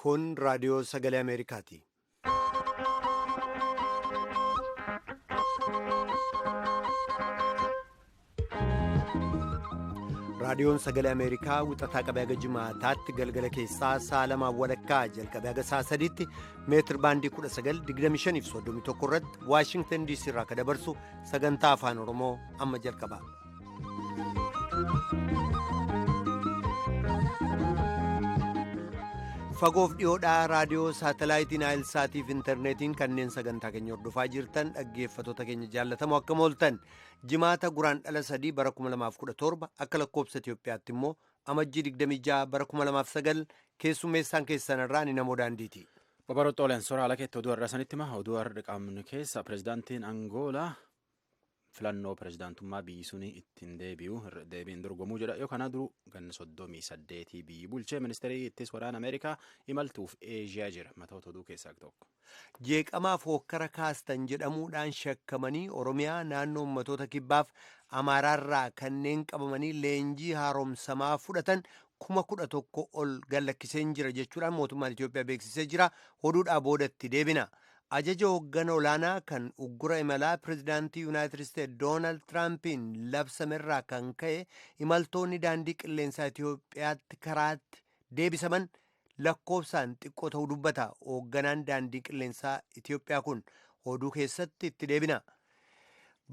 Kun raadiyoo sagalee Ameerikaati. Raadiyoon sagalee Ameerikaa wixataa qabee haga jimaataatti galgala keessaa sa'a lamaaf walakkaa jalqabee haga sa'a sadiitti meetir baandii 1925 fi 31 irratti Waashingtan DC irraa akka dabarsu sagantaa afaan Oromoo amma jalqaba. Fagoof dhiyoodhaa raadiyoo saatalaayitiin Aayilsaatii fi intarneetiin kanneen sagantaa keenya hordofaa jirtan dhaggeeffattoota keenya jaallatamoo akkam ooltan jimaata guraandhala 3 bara 2017 akka lakkoobsa Itiyoophiyaatti immoo amajjii 26 bara 2009 keessummeessaan keessan irraa ni namoo daandiiti. Babaroota Ooleen soora haala keetti oduu har'a sanitti hima. Oduu har'a qabnu keessa pirezidaantiin Angoolaa filannoo pirezidaantummaa biyyi suni ittiin deebi'u deebiin dorgomuu jedha. Yoo kana duru ganna 38 biyyi bulchee ministeerii ittis waraana Ameerikaa imaltuuf Eeshiyaa jira. Matoota oduu keessaa tokko. Jeeqamaaf hokkara kaastan jedhamuudhaan shakkamanii Oromiyaa naannoo uummattoota kibbaaf Amaaraarraa kanneen qabamanii leenjii haaromsamaa fudhatan 11,000 ol gallakkiseen jira jechuudhaan mootummaan Itiyoophiyaa beeksisee jira. Oduudhaa boodatti deebina. Ajaja hoogganaa olaanaa kan uggura imalaa pirezidaantii Yuunaayitid Isteetsi Doonaald Tiraampiin labsamerraa kan ka'e imaltoonni daandii qilleensaa Itiyoophiyaatti karaatti deebisaman lakkoofsaan xiqqoo ta'uu dubbata. Hoogganaan daandii qilleensaa Itiyoophiyaa kun oduu keessatti itti deebina.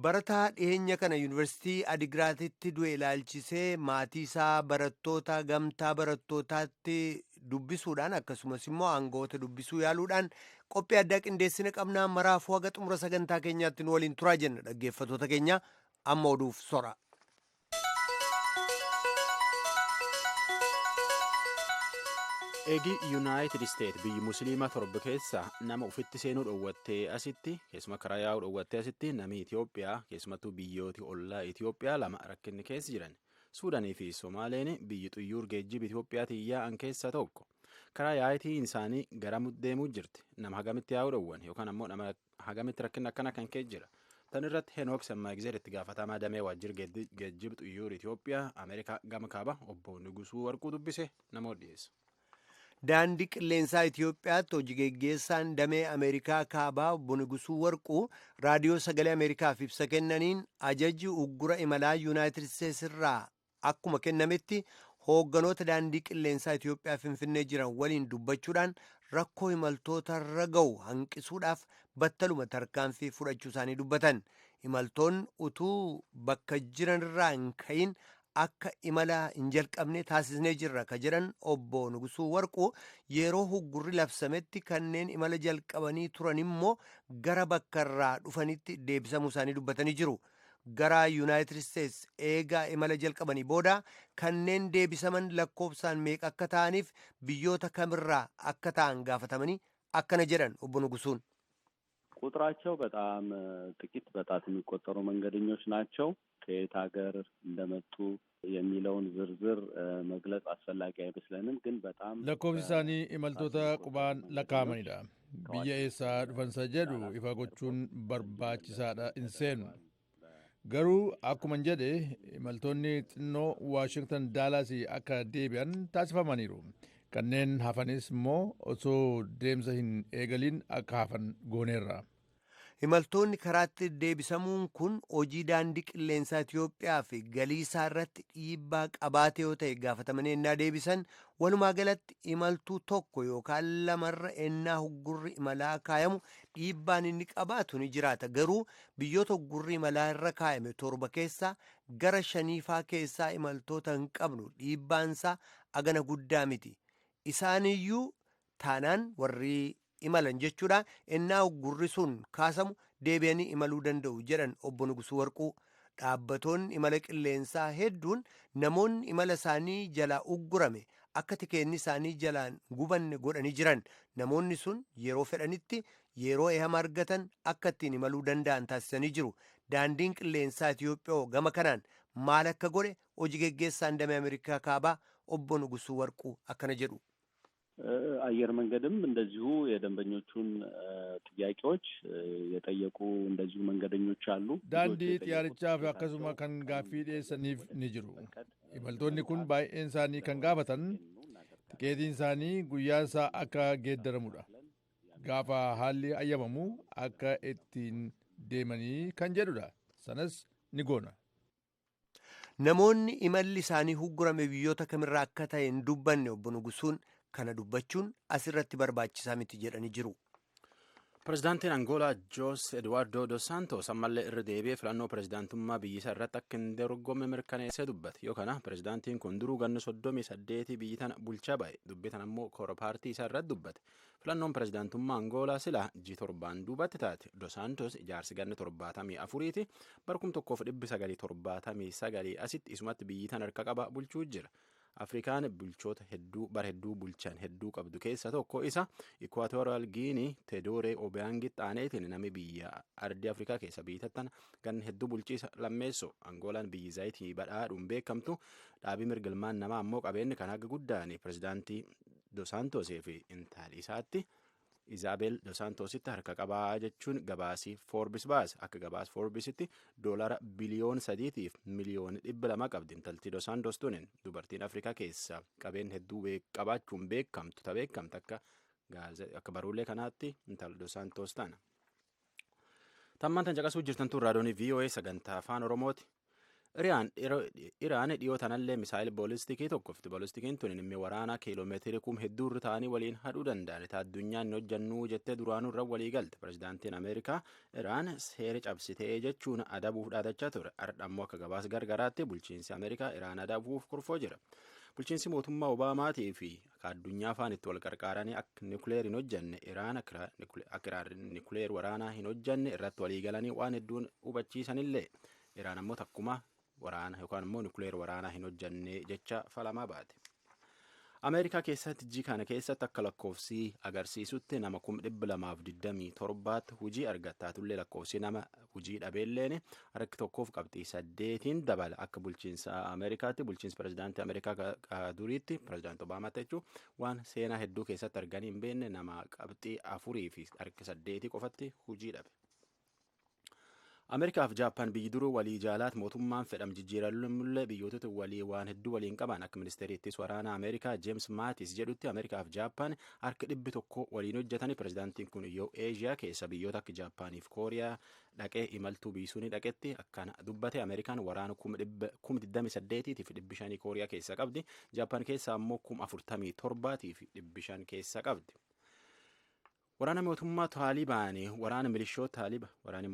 Barataa dhiyeenya kana yuunivarsiitii Adigiraatitti du'e ilaalchisee maatii isaa barattoota gamtaa barattootaatti dubbisuudhaan akkasumas immoo aangawoota dubbisuu yaaluudhaan qophii addaa qindeessina qabnaa maraafuu haga xumura sagantaa keenyaatti nu waliin turaa jenna dhaggeeffattoota keenya amma oduuf sora. Eegi Yuunaayitid Isteet biyyi Musliimaa torba keessa nama ofitti seenuu dhoowwattee asitti keessuma karaa yaa'uu dhoowwattee asitti namni Itiyoophiyaa keessumattuu biyyooti ollaa Itiyoophiyaa lama rakkinni keessa jiran. Suudaanii fi Somaaleen biyyi xuyyuur geejjiba Itiyoophiyaatiin yaa'an keessaa tokko. Karaa yaa'itiin isaanii gara deemuu jirti. Nama hagamitti yaa'uu dhoowwan yookaan ammoo nama hagamitti rakkinni akkana kan keessa jira. Tan irratti Henook Semmaagzeer itti gaafatamaa damee waajjira geejjiba xuyyuur Itiyoophiyaa Ameerikaa gama kaaba obbo Nugusuu Warquu dubbise namoota dhiyeessa. Daandii qilleensaa Itiyoophiyaatti hojii geggeessaan damee Ameerikaa kaabaa obbo Nugusuu Warquu raadiyoo sagalee Ameerikaaf ibsa kennaniin ajaji uggura imalaa Yuunaayitid Isteetsi irraa akkuma kennametti hoogganoota daandii qilleensaa Itiyoophiyaa Finfinnee jiran waliin dubbachuudhaan rakkoo imaltoota irra ga'u hanqisuudhaaf battaluma tarkaanfii fudhachuu isaanii dubbatan. Imaltoonni utuu bakka jiran irraa hin ka'in akka imala hin jalqabne taasisnee jirra ka jedhan obbo Nugusuu Warquu yeroo huggurri labsametti kanneen imala jalqabanii turan immoo gara bakka irraa dhufanitti deebisamuu isaanii dubbatanii jiru. Gara Yuunaayitid Isteetsi eegaa imala jalqabanii booda kanneen deebisaman lakkoofsaan meeqa akka ta'aniif biyyoota kamirraa akka ta'an gaafatamanii akkana jedhan obbo Nugusuun. ቁጥራቸው በጣም ጥቂት በጣት የሚቆጠሩ መንገደኞች ናቸው። ከየት ሀገር እንደመጡ የሚለውን ዝርዝር መግለጽ አስፈላጊ አይመስለንም። ግን በጣም lakkoofsi isaanii imaltoota qubaan lakkaa'amanidha. Biyya eessaa dhufansa jedhu ifa gochuun barbaachisaadha hin seenu. Garuu akkuma jedhe imaltoonni xinnoo Waashingtan Daalaasii akka deebi'an taasifamaniiru. Kanneen hafanis immoo osoo deemsa hin eegaliin akka hafan gooneerra. Imaltoonni karaatti deebisamuun kun hojii daandii qilleensaa Itiyoophiyaa fi galii isaa irratti dhiibbaa qabaate yoo ta'e gaafatamanii ennaa deebisan walumaa galatti imaltuu tokko yookaan lamarra ennaa huggurri imalaa kaayamu dhiibbaan inni qabaatu ni jiraata. Garuu biyyoota huggurri imalaa irra kaayame torba keessaa gara shaniifaa keessaa imaltoota hin qabnu dhiibbaansaa agana guddaa miti. Isaaniyyuu taanaan warri imalan jechuudha ennaa uggurri sun kaasamu deebi'anii imaluu danda'u jedhan obbo Nugusuu Warquu. Dhaabbatoonni imala qilleensaa hedduun namoonni imala isaanii jalaa uggurame akka tikeenni isaanii jalaan gubanne godhanii jiran namoonni sun yeroo fedhanitti yeroo ehama argatan akka ittiin imaluu danda'an taasisanii jiru. Daandiin qilleensaa Itiyoophiyaa gama kanaan maal akka godhe hojii geggeessaan damee Ameerikaa kaabaa obbo Nugusuu Warquu akkana jedhu. አየር መንገድም እንደዚሁ የደንበኞቹን ጥያቄዎች የጠየቁ እንደዚሁ መንገደኞች አሉ። Daandii xiyyaarichaaf akkasuma kan gaaffii dhiyeessaniif ni jiru. Imaltoonni kun baay'een isaanii kan gaafatan Tikeetiin isaanii guyyaan isaa akka geeddaramudha. Gaafa haalli ayyamamu akka ittiin deemanii kan jedhudha. Sanas ni goona. Namoonni imalli isaanii huggurame biyyoota kamirraa akka ta'e hin dubbanne obbo Nugusuun, kana dubbachuun asirratti barbaachisaa miti jedhanii jiru. Pireezidaantiin Angoolaa Joos Eduwaardoo Dos Santos ammallee irra deebi'ee filannoo pireezidaantummaa biyyisaa irratti akka hin dorgomne mirkaneessee dubbate. Yoo kana pireezidaantiin kun duruu ganna 38 biyyi tana bulchaa ba'e. Dubbii tana immoo koora paartii isaa irratti dubbate. Filannoon pireezidaantummaa Angoolaa silaa ji 7n duubatti taate. Dos Santos ijaarsi ganna 74ti bara 1979 asitti isumatti biyyi tana harka qaba bulchuu jira. Afrikaan bulchoota hedduu bara hedduu bulchan hedduu qabdu keessa tokko isa. Ikwaatoraal Giinii Teedooree Obiyaangitti aaneetiin namni biyya ardii Afrikaa keessa biyyi ganna hedduu bulchiisa lammeessoo. Angoolaan biyyi zayitii badhaadhuun beekamtu, dhaabii mirgilmaan namaa ammoo qabeenyi kan haga guddaan pireezidaantii Dos Saantosii fi intalli isaatti Izaabel Dos Saantositti harka qabaa jechuun gabaasii Forbes baase. Akka gabaas Forbesitti doolara biliyoona 3 fi miliyoona 200 qabdi intalti Dos Saantos tunin. Dubartiin Afrikaa keessa qabeen hedduu qabaachuun beekamtu ta beekamte akka baruulee kanaatti intal Dos Saantos tana. Tammaan tan caqasuu jirtan tun raadiyoon VOA sagantaa Afaan Oromooti. Iraan dhiyoo tanallee misaayil boolistikii tokkofti. Boolistikiin tun inni waraanaa kiiloomeetirii kum hedduu irra ta'anii waliin hadhuu danda'an. Ta addunyaan hin hojjannuu jettee duraanuu irra walii galte. Pireezidaantiin Ameerikaa Iraan seera cabsitee jechuun adabuuf dhaadachaa ture. Ardha ammoo akka gabaas gargaraatti bulchiinsi Ameerikaa Iraan adabuuf kurfoo jira. Bulchiinsi mootummaa Obaamaatii fi akka addunyaa afaan itti wal qarqaaranii akka nukleer hin hojjanne, Iraan akka Iraan nukleer waraanaa hin hojjanne irratti walii galanii waan hedduun hubachiisanillee, Iraan ammoo takkuma waraana yookaan immoo nukleer waraanaa hin hojjanne jecha falamaa baate. Ameerikaa keessatti ji kana keessatti akka lakkoofsi agarsiisutti nama 227,000tti hujii argattaatullee, lakkoofsi nama hujii dhabeelleen harki 1.8n dabala. Akka bulchiinsa Ameerikaatti, bulchiinsa pireezidaantii Ameerikaa duriitti, pireezidaantii Obaamaatti jechuun, waan seenaa hedduu keessatti arganii hin beekne nama qabxii afurii fi harki saddeetii qofatti hujii dhabe. Ameerikaaf Jaappaan biyyi duruu walii jaalaat, mootummaan fedham jijjiiramullee biyyootota walii waan hedduu waliin qaban. Akka ministeerri ittisa waraanaa Ameerikaa Jeems Maatis jedhutti, Ameerikaaf Jaappaan harka 100 waliin hojjetanii. Pireezidaantiin kun yoo Eeshiyaa keessa biyyoota akka Jaappaaniif Kooriyaa dhaqee imaltuu biisuun dhaqetti akkana dubbate. Ameerikaan waraana 28,500 Kooriyaa keessa qabdi. Jaappaan keessa ammoo 47,500 keessa qabdi. Waraana mootummaa Taalibaanii, waraana milishoota Taaliba, waraanni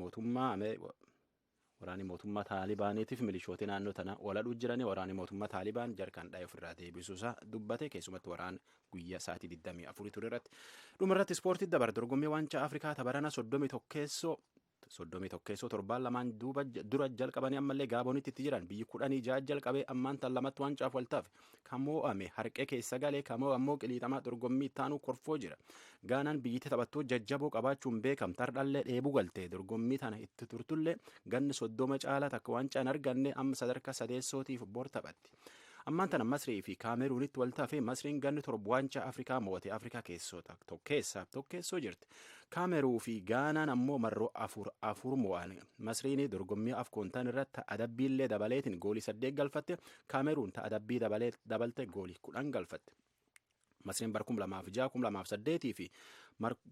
mootummaa Taalibaaniitiif milishooti naannoo tana waladhuu jiranii. Waraanni mootummaa Taalibaan jarkaan dha'ee ofirraa deebisuusaa dubbate, keessumatti waraana guyyaa sa'aatii 24 ture irratti. Dhumarratti ispoortii dabara. Dorgommii waancaa Afrikaa tabarana 31eessoo torbaan lamaan duuba dura jalqabanii ammallee Gaabonitti itti jiran. Biyyi 16 jalqabee ammaan tan lamatti wancaaf waltaaf. Kan moo'ame harqee keessa galee, kan ammoo qiliixamaa dorgommii ittaanuu korfoo jira. Gaanaan biyyatti taphattuu jajjaboo qabaachuun beekamte hardhallee dheebuu galte. Dorgommii tana itti turtullee ganni 30 caalaa takka waancaa hin arganne, amma sadarkaa sadeessootiif bor taphatti. Ammaan tana Masrii fi Kaameruunitti wal tafe. Masriin ganni 7 waancaa Afrikaa moo'ate, Afrikaa keessaa tokkeessoo jirti. Kaameruu fi Gaanaan ammoo marroo afur afur mo'an. Masriin dorgommii Afkoontaan irratti adabbiillee dabaleetiin goolii 8 galfatte. Kaameruun ta adabbii dabalte goolii 10 galfatte. Masriin bara 2006, 2008 fi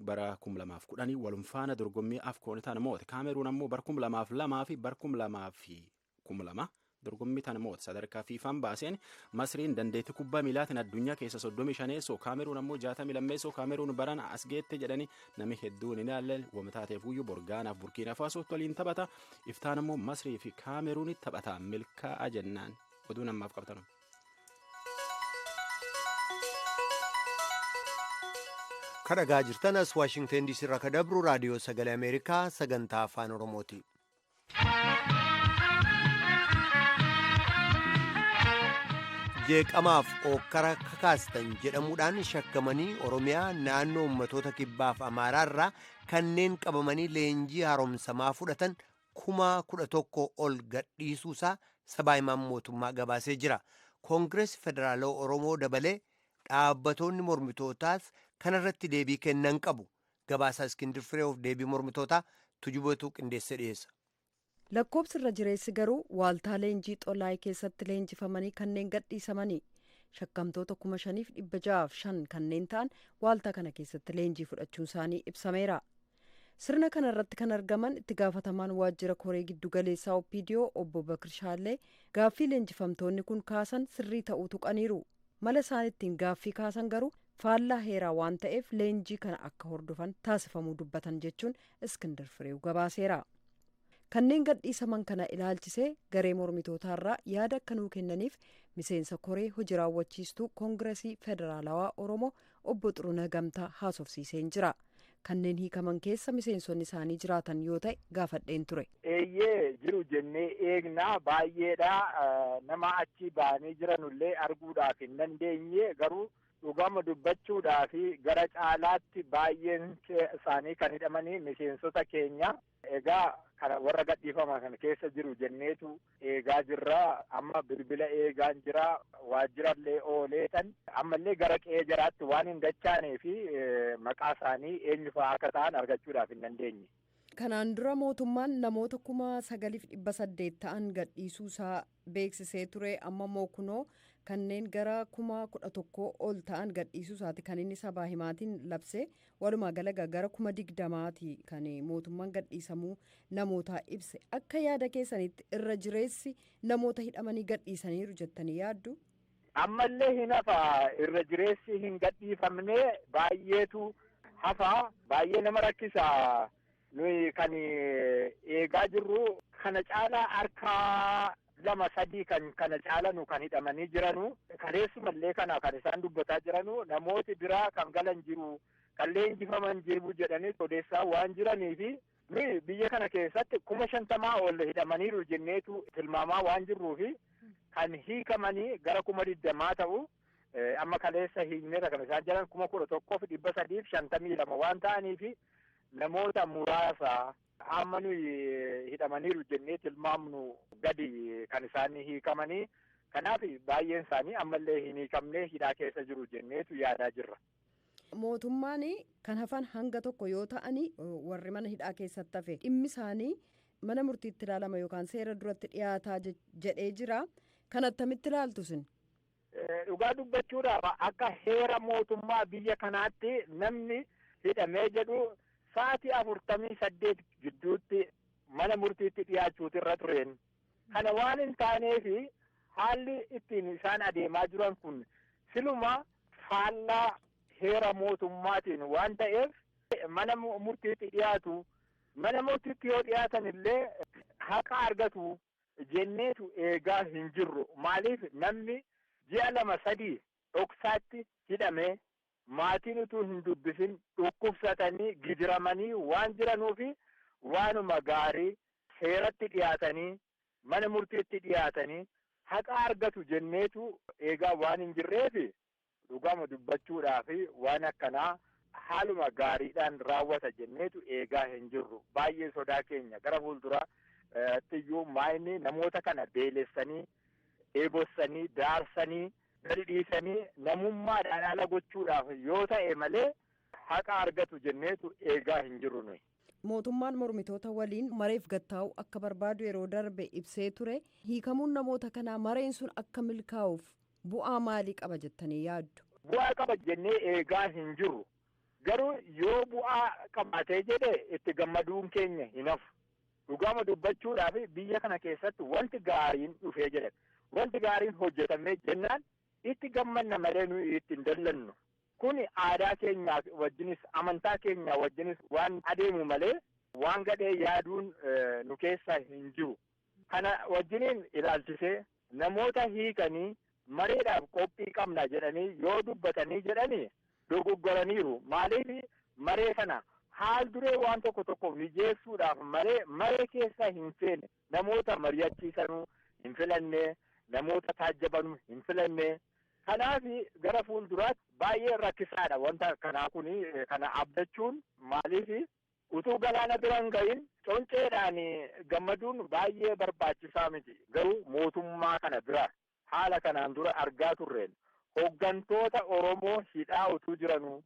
bara 2010 walumfaana dorgommii Afkoontaan moo'ate. Kaameruun ammoo bara 2002 fi bara 2002 dorgommii tana moo'ate. Sadarkaa Fiifaan baaseen Masriin dandeettii kubbaa miilaatiin addunyaa keessa 35eessoo, Kaameruun ammoo 62eessoo. Kaameruun barana as geette jedhanii nami hedduun hin ilaalle. Wama taateef iyyuu Borgaanaaf Burkiina Faasootti waliin taphata. Iftaan ammoo Masrii fi Kaameruun taphata. Milkaa'aa jennaan. Oduu namaaf qabtanu. Kan dhagaa jirtan as Waashingtan DC irraa ka dabru Raadiyoo Sagalee Ameerikaa sagantaa Afaan Oromooti. Jeeqamaaf ookkara kakaastan jedhamuudhaan shakkamanii Oromiyaa naannoo ummatoota kibbaaf Amaaraarraa kanneen qabamanii leenjii haaromsamaa fudhatan 11,000 ol gadhiisuusaa sabaa himaan mootummaa gabaasee jira. Koongirees Federaalaa Oromoo dabalee dhaabbatoonni mormitootaas kanarratti deebii kennan qabu. Gabaasaa Iskindir Fireewof deebii mormitootaa Tujubatu qindeessee dhiyeessa. Lakkoobsi irra jireessi garuu waaltaa leenjii Xolaayii keessatti leenjifamanii kanneen gadhiisamanii. Shakkamtoota 5605 kanneen ta'an waaltaa kana keessatti leenjii fudhachuun isaanii ibsameera. Sirna kana irratti kan argaman itti gaafatamaan waajjira koree giddugaleessaa OPDO obbo Bakir Shaallee gaaffii leenjifamtoonni kun kaasan sirrii ta'uu tuqaniiru. Mala isaan ittiin gaaffii kaasan garuu faallaa heeraa waan ta'eef leenjii kana akka hordofan taasifamuu dubbatan jechuun Iskindar Fireew gabaaseera. Kanneen gadhiisaman kana ilaalchisee garee mormitootaarraa yaada akka nuu kennaniif miseensa koree hojii raawwachiistuu Koongiresii Federaalawaa Oromoo obbo Xirunaa Gamtaa haasofsiiseen jira. Kanneen hiikaman keessa miseensonni isaanii jiraatan yoo ta'e gaafadheen ture. Eeyyee, jiru jennee eegnaa, baay'eedha. Nama achi ba'anii jiranullee arguudhaaf hin dandeenye, garuu dhugama dubbachuudhaaf gara caalaatti baay'een isaanii kan hidhamanii miseensota keenya. Egaa kana warra gadhiifaman kana keessa jiru jenneetu eegaa jirra. Amma bilbila eegaan jira, waajjirallee ooleetan ammallee gara qe'ee jaraatti waan hin dachaanee fi maqaa isaanii eenyu fa'aa akka ta'an argachuudhaaf hin dandeenye. Kanaan dura mootummaan namoota 9800 ta'an gadhiisuu isaa beeksisee ture. Amma immoo kunoo kanneen gara 11,000 ol ta'an gadhiisuu isaati kan inni sabaa himaatiin labse. Walumaa gala gara 20,000ti kan mootummaan gadhiisamuu namootaa ibse. Akka yaada keessanitti irra jireessi namoota hidhamanii gadhiisaniiru jettanii yaaddu? Ammallee hin hafa, irra jireessi hin gadhiifamne, baay'eetu hafa, baay'ee nama rakkisa. Nuyi kan eegaa jirru kana caalaa harkaa lama sadii kan kana caalanu kan hidhamanii jiranu. Kaleessumallee kana kan isaan dubbataa jiranu, namooti biraa kan galan jiru, kan leenjifaman jiru jedhanii odeessaa waan jiranii fi nuyi biyya kana keessatti 50,000 ol hidhamaniiru jenneetu tilmaamaa waan jirruu fi kan hiikamanii gara 20,000 ta'u. Amma kaleessa hiikneerra kan isaan jiran 11,352 waan ta'aniifi namoota muraasa amma nuyi hidhamaniiru jennee tilmaamnu gadi kan isaan hiikamanii. Kanaaf baay'een isaanii ammallee hin hiikamne, hidhaa keessa jiru jenneetu yaadaa jirra. Mootummaan kan hafan hanga tokko yoo ta'ani, warri mana hidhaa keessatti hafe dhimmi isaanii mana murtiitti ilaalama yookaan seera duratti dhiyaataa jedhee jira. Kan attamitti ilaaltu isin? Dhugaa dubbachuudhaaf, akka heera mootummaa biyya kanaatti namni hidhamee jedhu sa'aatii 48 gidduutti mana murtiitti dhiyaachuutu irra tureen. Kana waan hin taaneefi haalli ittiin isaan adeemaa jiran kun siluma faallaa heera mootummaatiin waan ta'eef mana murtiitti dhiyaatu. Mana murtiitti yoo dhiyaatan illee haqa argatu jenneetu eegaa hin jirru. Maaliif, namni ji'a 2-3 dhoksaatti hidhamee, maatiin utuu hin dubbisin dhukkubsatanii gidiramanii waan jiranuufi waanuma gaarii seeratti dhiyaatanii, mana murtiitti dhiyaatanii haqa argatu jenneetu eegaa waan hin jirreefi dhugama dubbachuudhaaf waan akkanaa haaluma gaariidhaan raawwata jenneetu eegaa hin jirru. Baay'ee sodaa keenya gara fuulduraatti iyyuu maayini namoota kana beelessanii, dheebossanii, daarsanii, gadi dhiisanii namummaadhaan ala gochuudhaaf yoo ta'e malee haqa argatu jenneetu eegaa hin jirru nuyi. Mootummaan mormitoota waliin mareef gattaa'u akka barbaadu yeroo darbe ibsee ture. Hiikamuun namoota kanaa mareen sun akka milkaa'uuf bu'aa maalii qaba jettanii yaaddu? Bu'aa qaba jennee eegaa hin jirru. Garuu yoo bu'aa qabaatee jedhe itti gammaduun keenya hin hafu. Dhugama dubbachuudhaaf biyya kana keessatti wanti gaariin dhufee jedhe, wanti gaariin hojjetamee jennaan itti gammanna malee nuyi itti hin dallannu. Kun aadaa keenya wajjinis amantaa keenya wajjinis waan adeemu malee waan gadhee yaaduun nu keessa hin jiru. Kana wajjiniin ilaalchisee namoota hiikanii mareedhaaf qophii qabna jedhanii yoo dubbatanii jedhanii dogoggoraniiru. Maaliif, maree kana haal duree waan tokko tokko mijeessuudhaaf malee maree keessa hin seene, namoota mari'achiisanuu hin filanne, namoota taajjabanuu hin filanne. Kanaaf gara fuulduraatti baay'ee rakkisaadha wanta kanaa kun kana abdachuun. Maaliif, utuu galaana bira hin gahin conceedhaan gammaduun baay'ee barbaachisaa miti. Garuu mootummaa kana bira haala kanaan dura argaa turreen hooggantoota Oromoo hidhaa utuu jiranuu,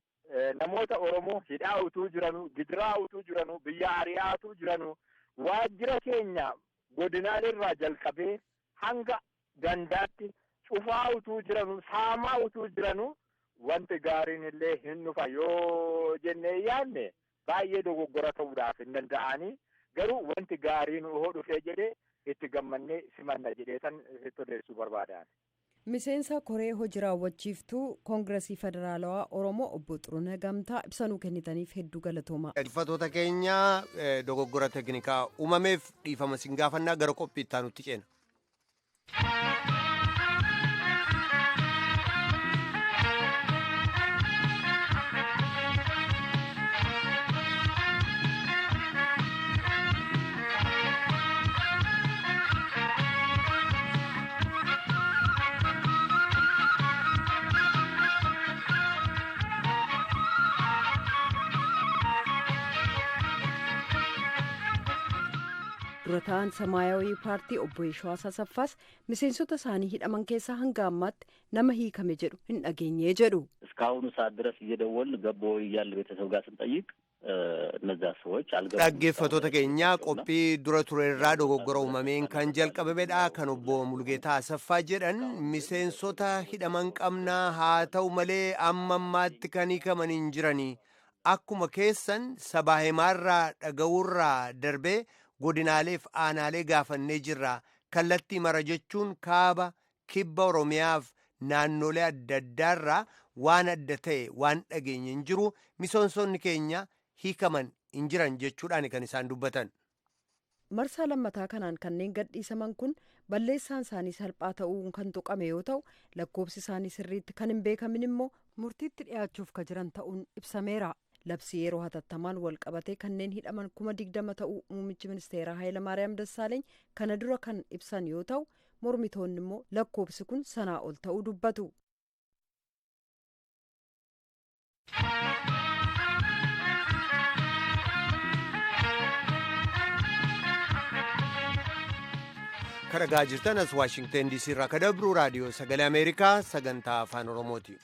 namoota Oromoo hidhaa utuu jiranuu, gidiraa utuu jiranuu, biyya ari'aa utuu jiranuu, waajjira keenya godinaalee irraa jalqabee hanga gandaatti Cufaa utuu jiranu, saamaa utuu jiranu, wanti gaariin illee hin dhufa yoo jennee yaadne baay'ee dogoggora ta'uudhaaf hin danda'anii, garuu wanti gaariin hoo dhufee jedhee itti gammannee simanna jedhee san sitti odeessuu barbaadan. Miseensa koree hojii raawwachiiftuu Koongiresii Federaalawaa Oromoo Obbo Xurunee Gamtaa, ibsanuu kennitaniif hedduu galatooma. Dhaggeeffattoota keenya, dogoggora teknikaa uumameef dhiifama sin gaafannaa. Gara qophii itti aanutti ceena. Dura ta'an Samaayawii Paartii Obbo Yeshwaas Asaffaas miseensota isaanii hidhaman keessaa hanga ammaatti nama hiikame jedhu hin dhageenye jedhu. እስካሁኑ ሰዓት ድረስ እየደወልን ገቡ ወይ እያልን ቤተሰብ ጋር ስንጠይቅ እነዛ ሰዎች አልገቡም። Dhaggeeffattoota keenya, qophii dura ture irraa dogoggora uumameen kan jalqabamedha. Kan Obbo Mulugeetaa Asaffaa jedhan, miseensota hidhaman qabnaa, haa ta'u malee amma ammaatti kan hiikaman hin jiranii. Akkuma keessan sabaa himaarraa dhaga'uurraa darbee godinaaleef aanaalee gaafannee jirra. Kallattii mara jechuun kaaba, kibba Oromiyaaf naannolee adda addaarraa waan adda ta'e waan dhageenye hin jiru. Miseensonni keenya hiikaman hin jiran jechuudhaan kan isaan dubbatan. Marsaa lammataa kanaan kanneen gadhiisaman kun balleessaan isaanii salphaa ta'uun kan tuqame yoo ta'u, lakkoofsi isaanii sirriitti kan hin beekamin immoo murtiitti dhiyaachuuf ka jiran ta'uun ibsameera. Labsii yeroo hatattamaan wal qabatee kanneen hidhaman 20,000 ta'uu muummichi ministeeraa Hayilamaariyaam Dassaaleeny kana dura kan ibsan yoo ta'u, mormitoonni immoo lakkoofsi kun sanaa ol ta'uu dubbatu. Kan dhagaa jirtan as Waashingtan DC irraa ka dabru Raadiyoo Sagalee Ameerikaa sagantaa Afaan Oromooti.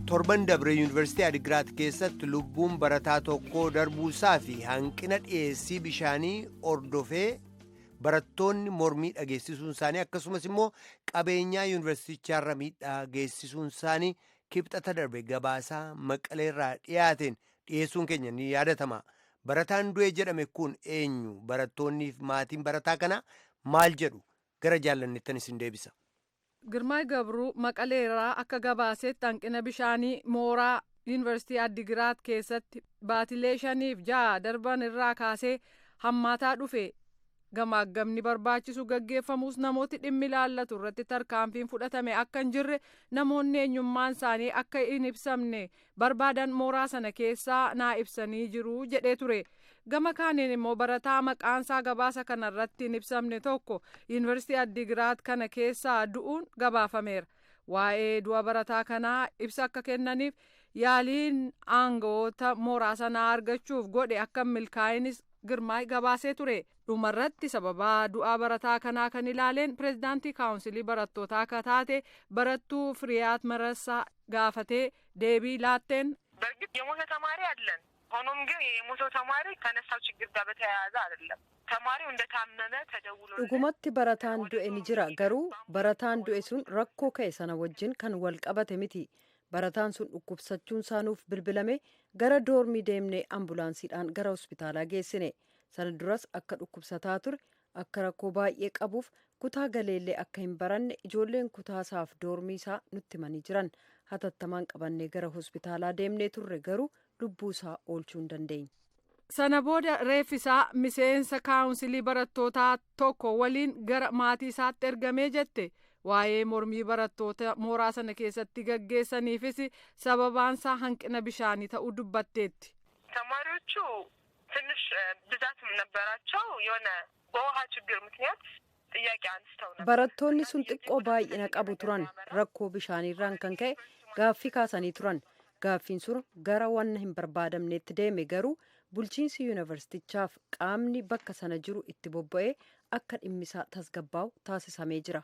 Torban dabre Yuunivarsiitii Adigiraat keessatti lubbuun barataa tokkoo darbuusaa fi hanqina dhiyeessii bishaanii ordofee barattoonni mormii dhageessisuun isaanii, akkasumas immoo qabeenyaa yuunivarsiitichaarra miidhaa geessisuun isaanii Kibxata darbe gabaasaa Maqaleerraa dhiyaateen dhiyeessuun keenya ni yaadatama. Barataan du'e jedhame kun eenyu? Barattoonnii fi maatiin barataa kana maal jedhu? Gara Jaallannettan isin deebisa. Girmaay Gabruu Maqaleerraa akka gabaasetti, hanqina bishaanii mooraa Yuunivarsiitii Addigiraat keessatti baatilee 5f 6 darban irraa kaasee hammaataa dhufe gamaaggamni barbaachisu gaggeeffamus, namooti dhimmi ilaallatu irratti tarkaanfiin fudhatame akka hin jirre namoonni eenyummaan isaanii akka hin ibsamne barbaadan mooraa sana keessaa naa ibsanii jiru jedhee ture. Gama kaaniin immoo barataa maqaansaa gabaasa kanarratti hin ibsamne tokko Yuunivarsiitii Addigiraat kana keessaa du'uun gabaafameera. Waa'ee du'a barataa kanaa ibsa akka kennaniif yaaliin aangawoota mooraa sanaa argachuuf godhe akka milkaa'inis Girmaay gabaasee ture. Dhumarratti sababaa du'aa barataa kanaa kan ilaaleen pireezidaantii kaawunsilii barattootaa akka taate barattuu Firiyaat Marassaa gaafatee deebii laatteen. በእርግጥ የሞተ ተማሪ አለን። ሆኖም ግን የሞተው ተማሪ ከነሳው ችግር ጋር በተያያዘ አይደለም። ተማሪው እንደታመመ ተደውሎ Dhugumatti barataan du'e ni jira, garuu barataan du'e sun rakkoo ka'e sana wajjin kan wal qabate miti. Barataan sun dhukkubsachuun isaanuuf bilbilame, gara doormii deemnee ambulaansiidhaan gara hospitaalaa geessine. Sana duras akka dhukkubsataa ture, akka rakkoo baay'ee qabuuf kutaa galeellee akka hin baranne ijoolleen kutaa isaaf doormii isaa nutti himanii jiran. Hatattamaan qabannee gara hospitaalaa deemnee turre, garuu lubbuu isaa oolchuu hin dandeenye. Sana booda reeffisaa miseensa kaawunsilii barattootaa tokko waliin gara maatii isaatti ergamee jette. Waa'ee mormii barattoota mooraa sana keessatti gaggeessaniifis sababaansaa hanqina bishaanii ta'uu dubbatteetti. ተማሪዎቹ ትንሽ ብዛትም ነበራቸው። የሆነ በውሃ ችግር ምክንያት ጥያቄ አንስተው ነበር። Barattoonni sun xiqqoo baay'ina qabu turan. Rakkoo bishaaniirraan kan ka'e gaaffii kaasanii turan. Gaaffiin sun gara wanna hin barbaadamnetti deeme, garuu bulchiinsi yuunivarsiitichaaf qaamni bakka sana jiru itti bobba'ee akka dhimmisaa tasgabbaa'u taasisamee jira.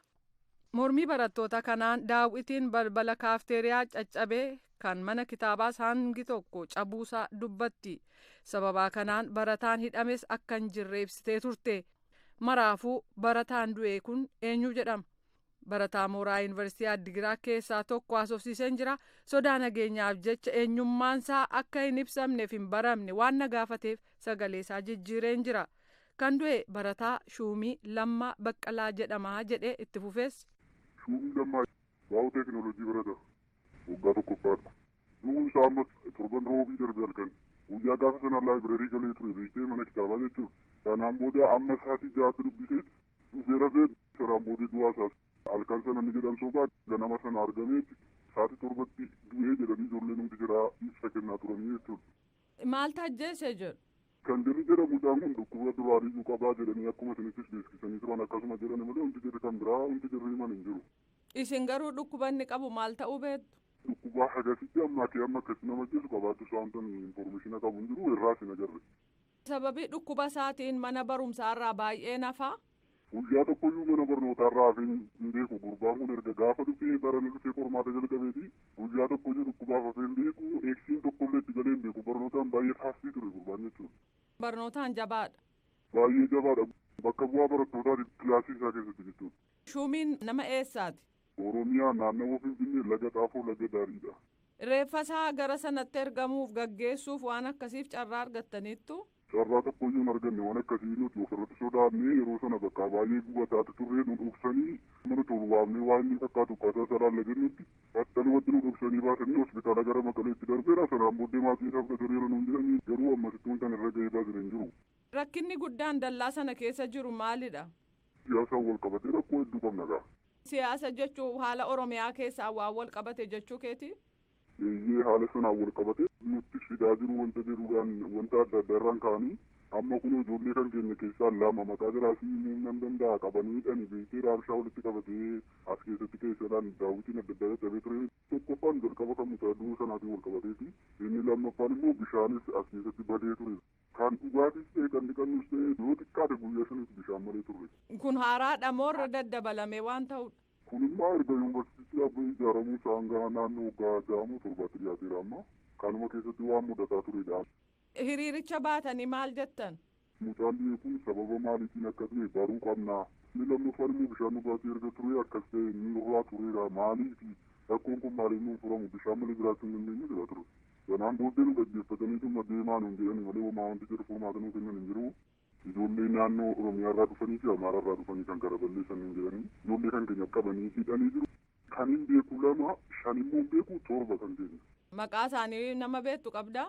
Mormii barattoota kanaan daawwitiin balbala kaafteeriyaa caccabee kan mana kitaabaas hangi tokko cabuusaa dubbatti. Sababaa kanaan barataan hidhames akka hin jirre ibsitee turte. Maraafuu barataan du'e kun eenyu jedhama? Barataa mooraa yuunivarsiitii Addigiraa keessaa tokko haasofsiiseen jira. Sodaa nageenyaaf jecha eenyummaansaa akka hin ibsamneef hin baramne waan na gaafateef sagaleesaa jijjiireen jira. Kan du'e barataa Shuumii Lammaa Baqqalaa jedhamaa jedhee itti fufees. Shuumii Lammaa baa'oo teekinooloojii barata waggaa tokkoffaadha. Du'uun isaa amma torban roobii darbe halkan guyyaa gaafa sana laayibireerii galee ture beektee mana kitaabaa jechuudha. Kanaan booda amma sa'aatii 6tti dubbisee dhufee rafee saraan booda du'aa isaas halkan sana ni jedhan sobaa ganama sana argameeti sa'aatii 7tti du'ee jedhanii ijoolleen hundi jiraa ibsa kennaa turanii jechuudha. Maal tajjeese jedhu? Kan jirri jedhamu mucaan kun dhukkuba duraanii iyyuu qabaa jedhanii akkuma isinittis beeksisanii turan akkasuma jedhani malee hundi jirri kan biraa hundi jirri himan hin jiru. Isin garuu dhukkuba inni qabu maal ta'uu beektu? Dhukkuba hagasitti ammaa kee amma akkasi nama ajjeesu qabaachuu isaa wanta infoormeeshina qabu hin jiru irraas hin agarre. Sababii dhukkuba isaatiin mana barumsaarraa baay'ee nafa. Guyyaa tokkoyyuu mana barnootaarraa hafee hin beeku. Gurbaan kun erga gaafa dhufee barana dhufee qormaata jalqabeeti guyyaa tokkoyyuu dhukkubaaf hafee hin beeku. Eegsiin tokkollee itti galee hin beeku. Barnootaan baay'ee taasisii ture gurbaan jechuudha. Barnootaan jabaadha. Baay'ee jabaadha. Bakka bu'aa barattootaati kilaasii isaa keessatti jechuudha. Shuumiin nama eessaati? Oromiyaa naannawaa Finfinnee laga Xaafoo laga Daariidha. Reeffa isaa gara sanatti ergamuuf gaggeessuuf waan akkasiif carraa argattaniittu? Carraa tokkoyyuu hin arganne waan akkasii nuti ofirratti sodaannee yeroo sana bakka baay'ee gubataatti turre nu dhoksanii mana tolwaamnee waan inni fakkaatu akkaataa isaa laalla jennutti battalumatti nu dhoksanii baasanii hospitaala gara Maqaleetti darbeera. Sanaan booddee maatiin isaa fudhataniiru nuun jedhanii garuu ammasitti wanta irra ga'ee baasne hin jiru. Rakkinni guddaan dallaa sana keessa jiru maalidha? Siyaasaan wal qabatee rakkoo hedduu qabna gaa. Siyaasa jechuun haala Oromiyaa keessaa waan wal qabate jechuu keeti? Eeyyee, haala sanaan wal qabatee nutti fidaa jiru wanta jedhuudhaan wanta adda addaa irraan ka'anii amma kun ijoollee kan keenya keessaa lama maqaa jiraasii nan danda'a qabanii hidhanii beektee raabshaa walitti qabatee as keessatti keessadhaan daawwitiin adda addaa caccabee ture. Tokkoffaan jalqaba kan mucaa du'uu sanaatiin wal qabateeti. Inni lammaffaan immoo bishaanis as keessatti badee ture. Kan dhugaatis ta'e kan dhiqannus ta'e yoo xiqqaate guyyaa shaniif bishaan malee turre. Kun haaraadha moo irra daddabalame waan ta'udha? Kun immoo erga yuunivarsiitii dhaabbii ijaaramuu isaa hanga naannoo waggaa 6 7tti dhiyaateera amma. Kanuma keessatti waan mudataa turedha. Hiriiricha baatanii maal jettan? Mucaan du'e kun sababa maaliitiin akka du'e baruu qabna. Inni lammaffaan immoo bishaan dhugaatii erga ture akkas ta'e inni nurraa tureera. Maaliifi rakkoon kun maaliif nuun furamu bishaan malee jiraachuu hin dandeenyu jedhaa ture. Kanaan booddee nu dhaggeeffatanii dhuma deemaa nuun jedhani malee homaa wanti jedhu furmaata nuu kennan hin jiru. Ijoollee naannoo Oromiyaa irraa dhufanii fi Amaaraa irraa dhufanii kan gara balleessan nuun jedhanii ijoollee kan keenya qabanii hidhanii jiru. Kan hin beeku 2, 5 immoo hin beeku 7 kan keenya. Maqaa isaanii nama beektu qabdaa?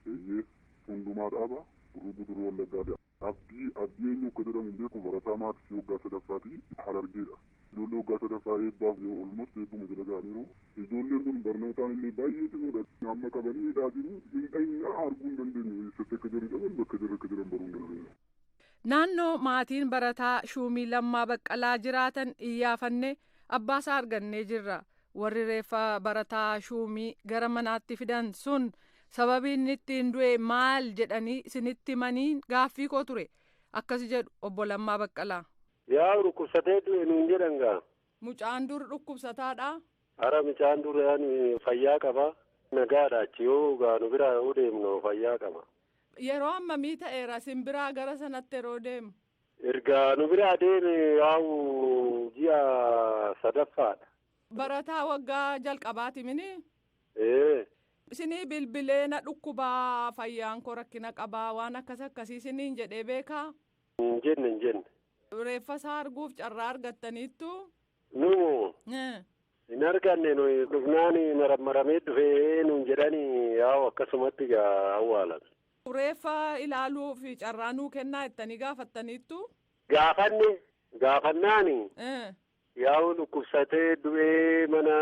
Eeyyee, Hundumaa Dhaabaa, Gurruu Guduruu Wallaggaadha. Abdii Abdii eenyu akka jedhamu hin beeku barataa maatisii waggaa 3ffaati Harargeedha. Ijoollee waggaa 3ffaa eebbaaf olmost eebbuma jala ga'aniiru. Ijoolleen kun barnootaan illee baay'ee cimoodha. Amma qabanii hidhaa jiru. Hin dhayinaa arguu hin dandeenyu. Eessatti akka jiran qaban bakka jirra akka jiran baruu hin dandeenyu. Naannoo maatiin barataa Shuumii Lammaa Baqqalaa jiraatan iyyaafanne abbaasaa argannee jirra. Warri reeffa barataa Shuumii gara manaatti fidan sun sababii inni ittiin du'e maal jedhanii isinitti himanii gaaffii koo ture. Akkas jedhu obbo Lammaa Baqqalaa. Yaa dhukkubsatee du'e nuun jedhan gaa. Mucaan dur dhukkubsataadha. Ara mucaan dur yaani fayyaa qaba. Nagaadha achi yoo gaa nu biraa yoo deemnu fayyaa qaba. Yeroo hammamii ta'eera isin biraa gara sanatti yeroo deemu? Erga nu biraa deeme yaa'u ji'a 3ffaadha. Barataa waggaa jalqabaati mini? Ee. Isinii bilbilee na dhukkubaa fayyaan koo rakkina qabaa waan akkas akkasii isiniin jedhee beekaa? Hin jenne hin jenne. Reeffa isaa arguuf carraa argattaniittu? Numu. Hin arganne nuyi dhufnaan marammaramee dhufee nuun jedhanii yaa'u akkasumatti gaa awwaalan. Reeffa ilaaluuf carraa nuu kennaa jettanii gaafattaniittu? Gaafanne gaafannaani. Yaa'u dhukkubsatee du'ee mana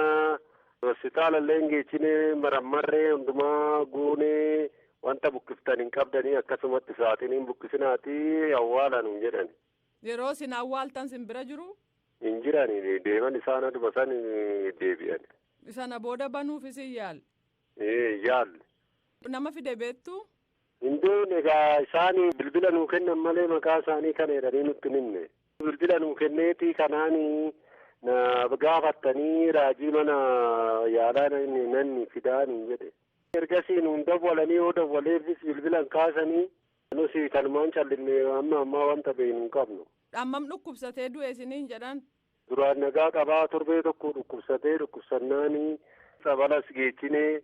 hospitaala illee hin geechine marammarree hundumaa guunee wanta buqqiftan hin qabdanii akkasumatti sa'aatiin hin buqqisinaati awwaala nuun jedhan. Yeroo isin awwaaltan sin bira jiru? Hin jiran deeman isaan aduma san deebi'an. Sana booda banuufis hin yaalle? Ee yaalle. Nama fide beektu? Hin beekne egaa isaan bilbila nuu kennan malee maqaa isaanii kana jedhanii nutti hin himne. Bilbila nuu kenneeti kanaan Na gaafattanii raajii mana yaalaa nanni fidaanii jedhe. Ergasii nuun dawwalanii yoo dawwaleefis bilbilan kaasanii nusi kanumaan callinne amma ammaa wanta beeknu hin qabnu. Hammam dhukkubsatee du'e isiniin jedhan? Duraan nagaa qabaa torbee tokko dhukkubsatee dhukkubsannaanii sabalas geechinee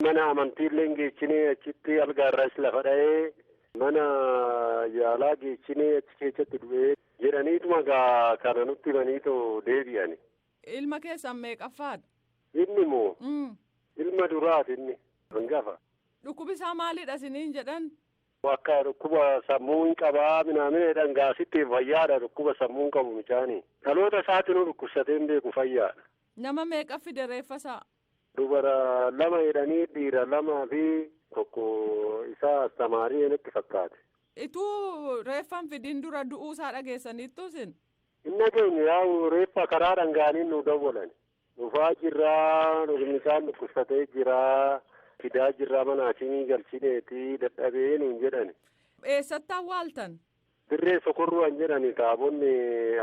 mana amantiillee geechinee achitti algaarras lafa dha'ee mana yaalaa geechinee achi keessatti du'ee jedhaniituma gaa kana nutti himaniitoo deebi'ani. Ilma keessan meeqaffaadha? Inni moo? Ilma duraati inni hangafa. Dhukkubi isaa maalidha isiniin jedhan? Akka dhukkuba sammuu hin qabaa minaamina jedhan gaasitti fayyaadha dhukkuba sammuu hin qabu mucaani. Dhaloota isaatinuu dhukkubsatee hin beeku fayyaadha. Nama meeqa fide reeffasaa? Dubara 2 jedhanii dhiira 2 fi tokko isaa astamaarii natti fakkaate. Ituu reeffan fidin dura du'uu isaa dhageessaniittu isin? Hin dhageenye yaa'u reeffa karaa dhangaaniin nu dawwalan. Dhufaa jirraa mucaan dhukkubsatee jiraa fidaa jirraa mana hakimii galchineeti dadhabee nuun jedhani. Eessatti awwaaltan? Dirree sokorruu an jedhani taabonni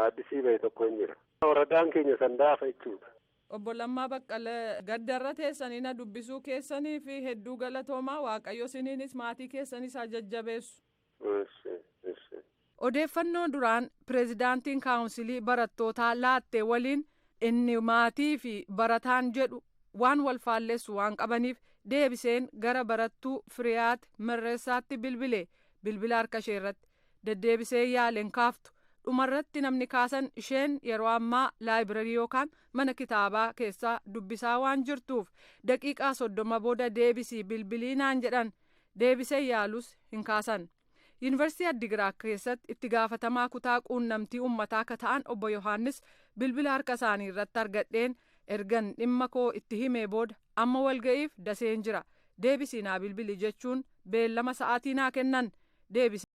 addisii bahe tokko hin jira. Waradaan keenya sandaafa jechuudha. Obbo Lammaa Baqqalee gaddarra teessanii na dubbisuu keessanii fi hedduu galatoomaa Waaqayyo isiniinis maatii keessanis haa jajjabeessu. Odeeffannoo duraan pireezidaantiin kaawunsilii barattootaa laatte waliin inni maatii fi barataan jedhu waan wal faalleessu waan qabaniif deebiseen gara barattuu Firiyaat Mirreessaatti bilbile bilbila harka ishee irratti deddeebisee yaaleen kaaftu. Dhumarratti namni kaasan isheen yeroo ammaa laayibireerii yookaan mana kitaabaa keessaa dubbisaa waan jirtuuf daqiiqaa 30 booda deebisii bilbilii naan jedhan deebisee yaalus hin kaasan. Yuunivarsiitii Addigiraat keessatti itti gaafatamaa kutaa quunnamtii uummataa akka ta'an obbo Yohaannis bilbila harka isaanii irratti argadheen ergan dhimma koo itti himee booda amma walga'iif daseen jira deebisii naa bilbili jechuun beellama sa'aatii naa kennan deebisee.